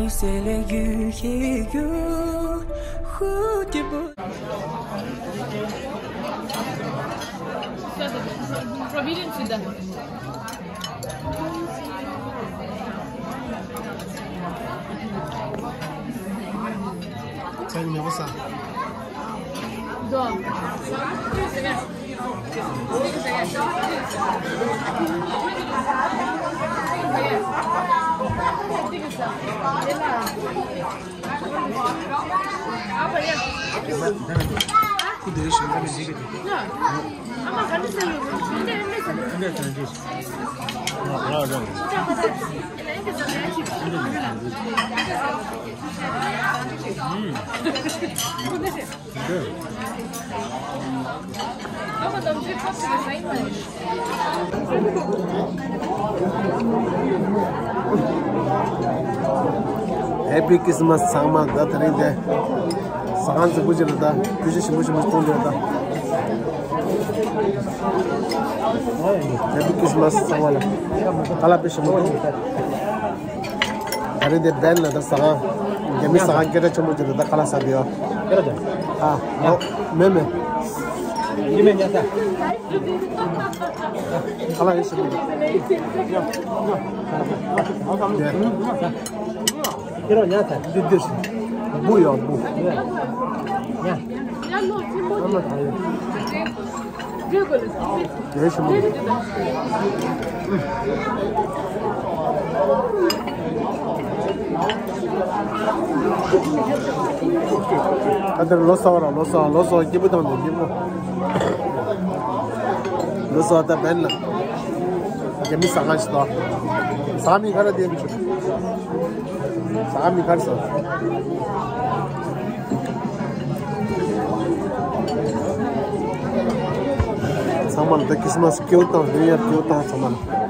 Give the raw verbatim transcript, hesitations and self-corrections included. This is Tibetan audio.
C'est les yeux qui jouent, who tu peux. Providence сюда. Царь не высоко. Да. Happy Christmas ཚང་མ། ད་དེ་རིང་དེ་ཟ་ཁང་རྫིག་པོ་ཅིག་ལ་ད་སྐྱོ་ཤས་ཞིམ་པོ་ཞིམ་པོ་གཏོང་འདོད་ད། Happy Christmas ཚང་མ་ལ། ཁ་ལག་དཔེ་ཞིམ་པོ་འདུག་ད་རེས་དེ་བན་ལ་ད་ཟ་ཁང་། རྒྱ་མི་ཟ་ཁང་སྐད་གྲགས་ཆེན་པོ་ཅིག་ལ་ད་ཁ་ལག་ཟ་འདོད་ཡོད། སྐད་གྲགས་ཆེན། ཨ། ཨོ། མེད་མེད། ཡིན་མེད་ཉལ་ས། ཁ་ལག་ཡིན་ཞིམ་པོ་འདུག་ཁྱེད་རང་ཉལ་ས། འདི་འདི་ཞིག་འབུ་ཡོད་འབུ། ཉལ། ཨ་མ་ད་ཡོད། དེ་ཞིམ་པོ་འདུག་ད་ལྟར་ལོ་གསར་བ་ར། ལོ་གསར། ལོ་གསར་སྐྱིད་པོ་བཏང་འདུག་སྐྱིད་པོ། ལོ་གསར་ད་བན་ལ། རྒྱ་མི་ཟ་ཁང་ཞིག་འདུག་ཟ་མི་ག་རེ་བསྡད་མི་ཆོག་ཟ་མི་ག་རེ་ཟ། ཚང་མ་ལ་ད་ཁྲིས་མཱས་སྐྱིད་པོ་བཏང་། ནིའུ་ཡར་སྐྱིད་པོ་བཏང་། ཚང་མ་ལ།